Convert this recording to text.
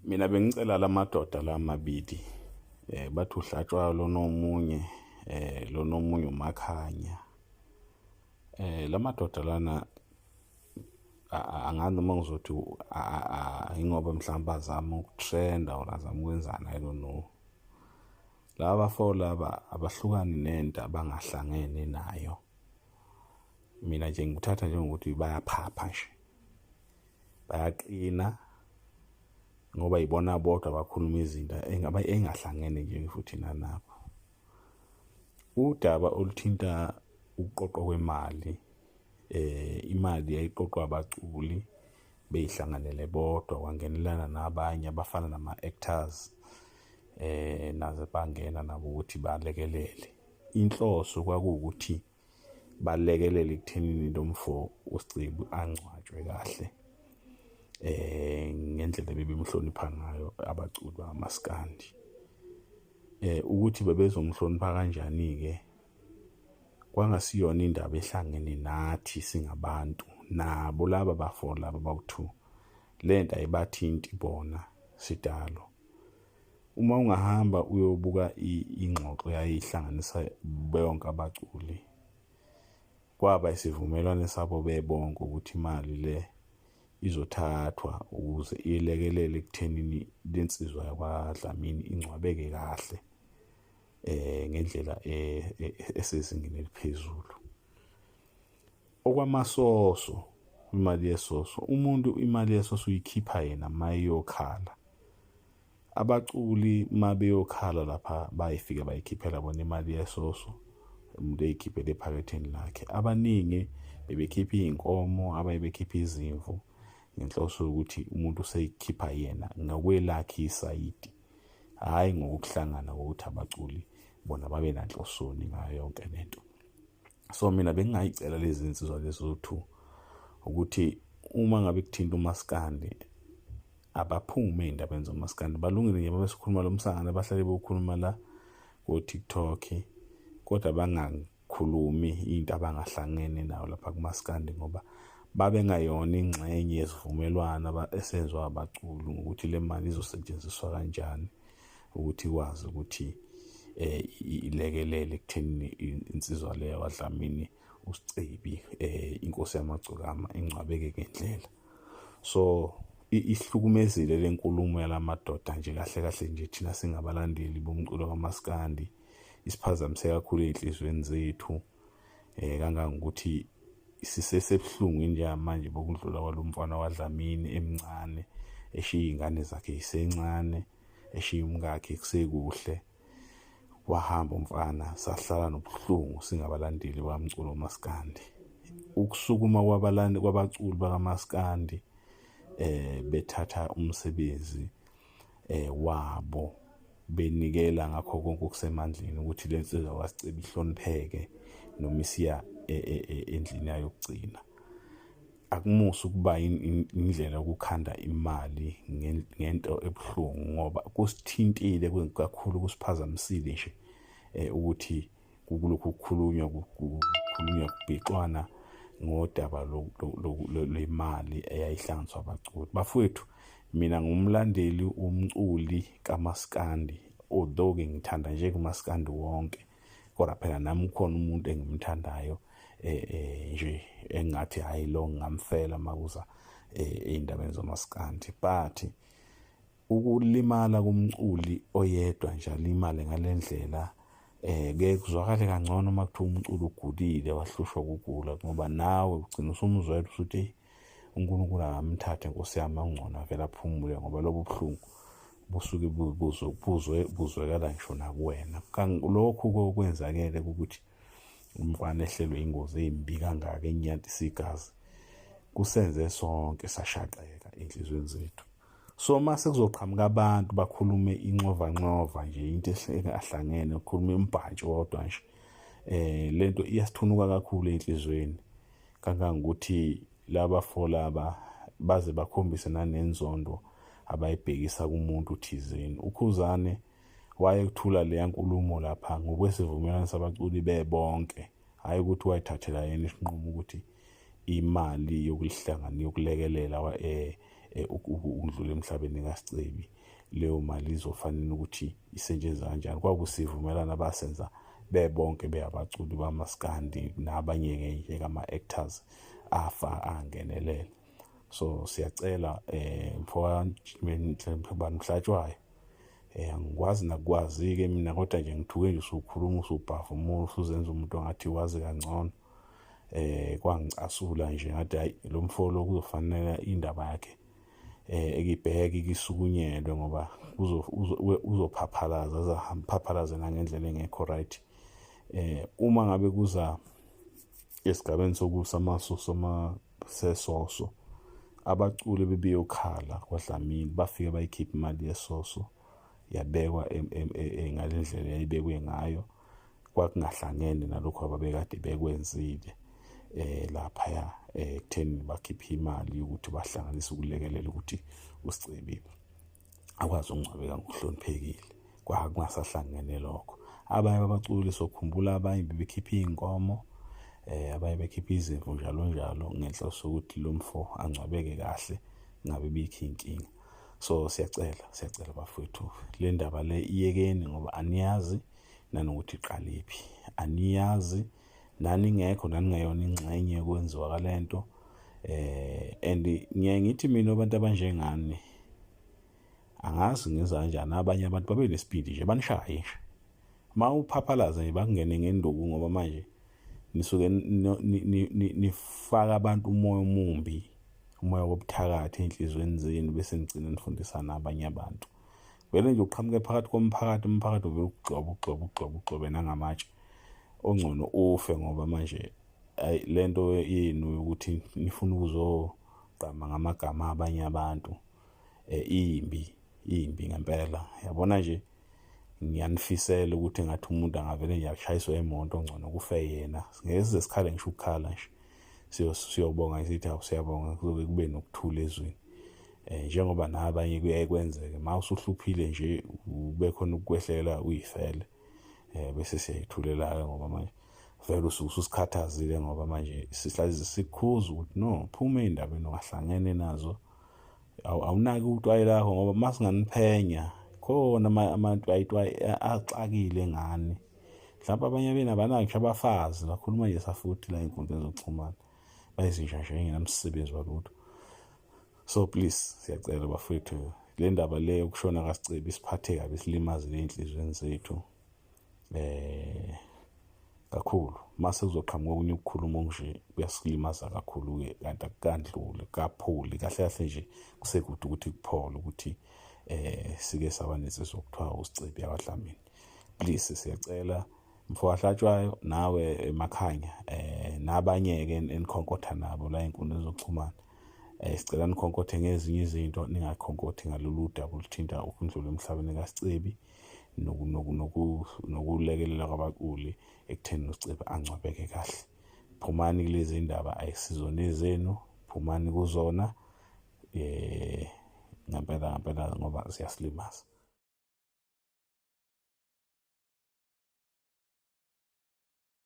Mina bengicela lamadoda la mabili, bathi uhlatshwa lona omunye, lona omunye uMakhanya. Lamadoda lana angazi noma ngizothi ingoba mhlawumbe azama ukutrenda or azama ukwenzani, I don't know. Laba bafo laba abahlukani nento abangahlangene nayo. Mina nje ngikuthatha njengokuthi bayaphapha nje, bayaqina ngoba yibona bodwa abakhuluma izinto engahlangene nje futhi nanabo. Udaba oluthinta ukuqoqwa kwemali, imali yayiqoqwa abaculi beyihlanganele bodwa, kwangenelana nabanye abafana nama-actors, naze bangena nabo ukuthi balekelele. Inhloso kwakuwukuthi balekelele ekuthenini lo mfo uSicebi angcwatshwe kahle, ngendlela ebebemhlonipha ngayo abaculi bamaskandi. Ukuthi bebezomhlonipha kanjani-ke kwangasiyona indaba ehlangene nathi singabantu, nabo laba bafo laba bawu-two lento ayibathinti bona sidalo. Uma ungahamba uyobuka ingxoxo yayihlanganisa bonke abaculi, kwaba isivumelwano sabo bebonke ukuthi imali le izothathwa ukuze ilekelele ekuthenini lensizwa yakwaDlamini ingcwabeke kahle, ngendlela esezingeni eliphezulu. Okwamasoso, imali yesoso, umuntu imali yesoso uyikhipha yena mayeyokhala. Abaculi mabeyokhala lapha bayifika bayikhiphela bona imali yesoso, umuntu eyikhiphele ephaketheni lakhe. Abaningi bebekhipha iy'nkomo, abanye bekhipha izimvu ngenhloso yokuthi umuntu useyikhipha yena ngokwelakhe isayidi, hhayi ngokuhlangana kokuthi abaculi bona babe nanhlosoni ngayo yonke lento. So mina bengingayicela lezi zinsizwa lezi zo-two ukuthi uma ngabe kuthinta umaskandi abaphume ey'ndabeni zomaskandi, balungile nje babesikhuluma lo msangano abahlale bewukhuluma la ko-TikTok, kodwa bangakhulumi into abangahlangene nayo lapha kumaskandi, ngoba babengayona ingxenye yesivumelwano esenziwa abaculi ngokuthi le mali izosetshenziswa kanjani ukuthi ikwazi ukuthi ilekelele ekuthenini insizwa leyo yakwaDlamini uSicebi, inkosi yamagcokama, ingcwabeke ngendlela. So ihlukumezile le nkulumo yalamadoda nje kahle kahle nje thina singabalandeli bomculo kamaskandi, isiphazamise kakhulu ey'nhliziyweni zethu, kangangokuthi sisesebuhlungwini njengamanje bokudlula kwalo mfana waDlamini emncane, eshiya iy'ngane zakhe yisencane, eshiya umkakhe kusekuhle. Wahamba umfana, sahlala nobuhlungu singabalandeli bamculo wamaskandi. Ukusukuma kwabaculi bakamaskandi, bethatha umsebenzi wabo benikela ngakho konke okusemandleni ukuthi le nsizwa kaSicebi ihlonipheke noma isiya endlini yayo yokugcina. Akumusa ukuba indlela yokukhanda imali ngento ebuhlungu, ngoba kusithintile kakhulu, kusiphazamisile nje, ukuthi kulokhu kukhulunywa kukhulunywa kubhixwana ngodaba lwemali eyayihlanganiswa abaculi. Bafowethu, mina ngumlandeli umculi kaMaskandi, although-ke ngithanda nje kumaskandi wonke, kodwa phela nami ukhona umuntu engimthandayo, nje engathi hayi lo ngingamfela makuza ey'ndabeni zomaskandi. But ukulimala kumculi oyedwa nje alimale ngale ndlela, ke kuzwakale kangcono uma kuthiwa umculi ugulile wahlushwa ukugula, ngoba nawe ugcina usumzwela usuthi eyi uNkulunkulu akamthathe Nkosi yami, awungcono avele aphumule, ngoba lobu buhlungu busuke buzwekala ngisho nakuwena. Lokhu kwenzakele ukuthi umfana ehlelwe ingozi embi kangaka enyantisa igazi, kusenze sonke sashaqeka enhliziyweni zethu. So mase kuzoqhamuka abantu bakhulume inxovanxova nje, into engahlangene, ukukhuluma umbhantshi wodwa nje, lento iyasithunuka kakhulu enhliziyweni, kangangokuthi laba fo laba baze bakhombise nanenzondo abayibhekisa kumuntu thizeni. UKhuzane wayekuthula leya nkulumo lapha ngokwesivumelwano sabaculi bebonke, hhayi ukuthi wayithathela yena isinqumo ukuthi imali yokuhlangana yokulekelela Ukudlula emhlabeni kaSicebi, leyo mali izofanele ukuthi isetshenziswe kanjani. Kwakusivumelwano abasenza bebonke beyabaculi bamaskandi nabanye-ke njengama-actors afa angenelela. So siyacela mfoka bani Mhlatshwayo, angikwazi nakukwazi-ke mina, kodwa nje ngithuke nje usukhuluma usubhavumula usuzenza umuntu ongathi wazi kangcono. Kwangicasula nje, ngathi hayi, lo mfo lo kuzofanele indaba yakhe ekibheke ikisukunyelwe, ngoba uzophaphalaza, azaphaphalaze nangendlela engekho right. Uma ngabe kuza esigabeni sokusamaso soma sesoso, abaculi bebeyokhala kwaDlamini bafike bayikhipha imali yesoso, yabekwa ngalendlela yayibekwe ngayo. Kwakungahlangene nalokho ababekade bekwenzile laphaya ekutheni bakhiphe imali yokuthi bahlanganise ukulekelela ukuthi uSicebi akwazi ukungcwabeka ngokuhloniphekile. Kwakungasahlangene lokho. Abanye babaculi, sokhumbula, abanye bebekhipha iy'nkomo, abanye bekhipha izimvu njalo njalo, ngenhloso yokuthi lo mfo angcwabeke kahle, kungabe bikho iy'nkinga. So siyacela, siyacela bafowethu, le ndaba le iyekeni, ngoba aniyazi nanokuthi iqalephi, aniyazi nani ngekho, naningeyona ingxenye yokwenziwa kwalento. And ngiyaye ngithi mina, abantu abanjengani angazi ngenza kanjani, abanye abantu babe nesibindi nje banishaye nje uma uphaphalaza nje, bakungene ngenduku, ngoba manje nisuke nifaka abantu umoya omumbi, umoya wobuthakathi ey'nhliziyweni zenu, bese nigcina nifundisa nabanye abantu. Vele nje uqhamuke phakathi komphakathi, umphakathi uvele ugxobe, ugxobe, ugxobe, ugxobe nangamatshe, ongcono ufe, ngoba manje ayi, lento yenu yokuthi nifuna ukuzogqama ngamagama abanye abantu imbi, imbi ngempela. Yabona nje, ngiyanifisela ukuthi engathi umuntu angavele nje ashayiswe imoto, ngcono kufe yena, ngeke size sikhale ngisho ukukhala nje. Siyobonga, sithi awu, siyabonga, kuzobe kube nokuthula ezweni. Njengoba nabanye kuyaye kwenzeke, ma usuhluphile nje ube khona ukukwehlela, uyifele, bese siyayithulela-ke, ngoba manje vele usuke ususikhathazile, ngoba manje sihlale sikhuza ukuthi no, phuma ey'ndabeni ongahlangene nazo, awunaki utwayi lakho, ngoba uma singaniphenya khona amatwayitwayi axakile ngani. Mhlawumbe abanye benu abanaki ngisho abafazi, bakhuluma nje safuthi la ey'nkundleni zokuxhumana, bayizinja nje engenamsebenzi walutho. So please, siyacela bafowethu, le ndaba le yokushona kaSicebi isiphathe kabi, isilimazile ey'nhliziyweni zethu kakhulu. Mase kuzoqhamuka okunye ukukhuluma okunje, kuyasilimaza kakhulu-ke, kanti akukandluli, kapholi kahle kahle nje, kusekude ukuthi kuphole ukuthi sike saba nensizwa okuthiwa uSicebi yakwaDlamini. Please, siyacela mfo kaHlatshwayo, nawe emakhanya, nabanye-ke enikhonkotha nabo la ey'nkundleni zokuxhumana, sicela nikhonkothe ngezinye izinto, ningakhonkothi ngalolu daba oluthinta ukundlula emhlabeni kaSicebi nokulekelela kwabaculi ekutheni uSicebi angcwabeke kahle. Phumani kulezi ndaba, ayisizona ezenu, phumani kuzona ngempela ngempela, ngoba ziyasilimaza.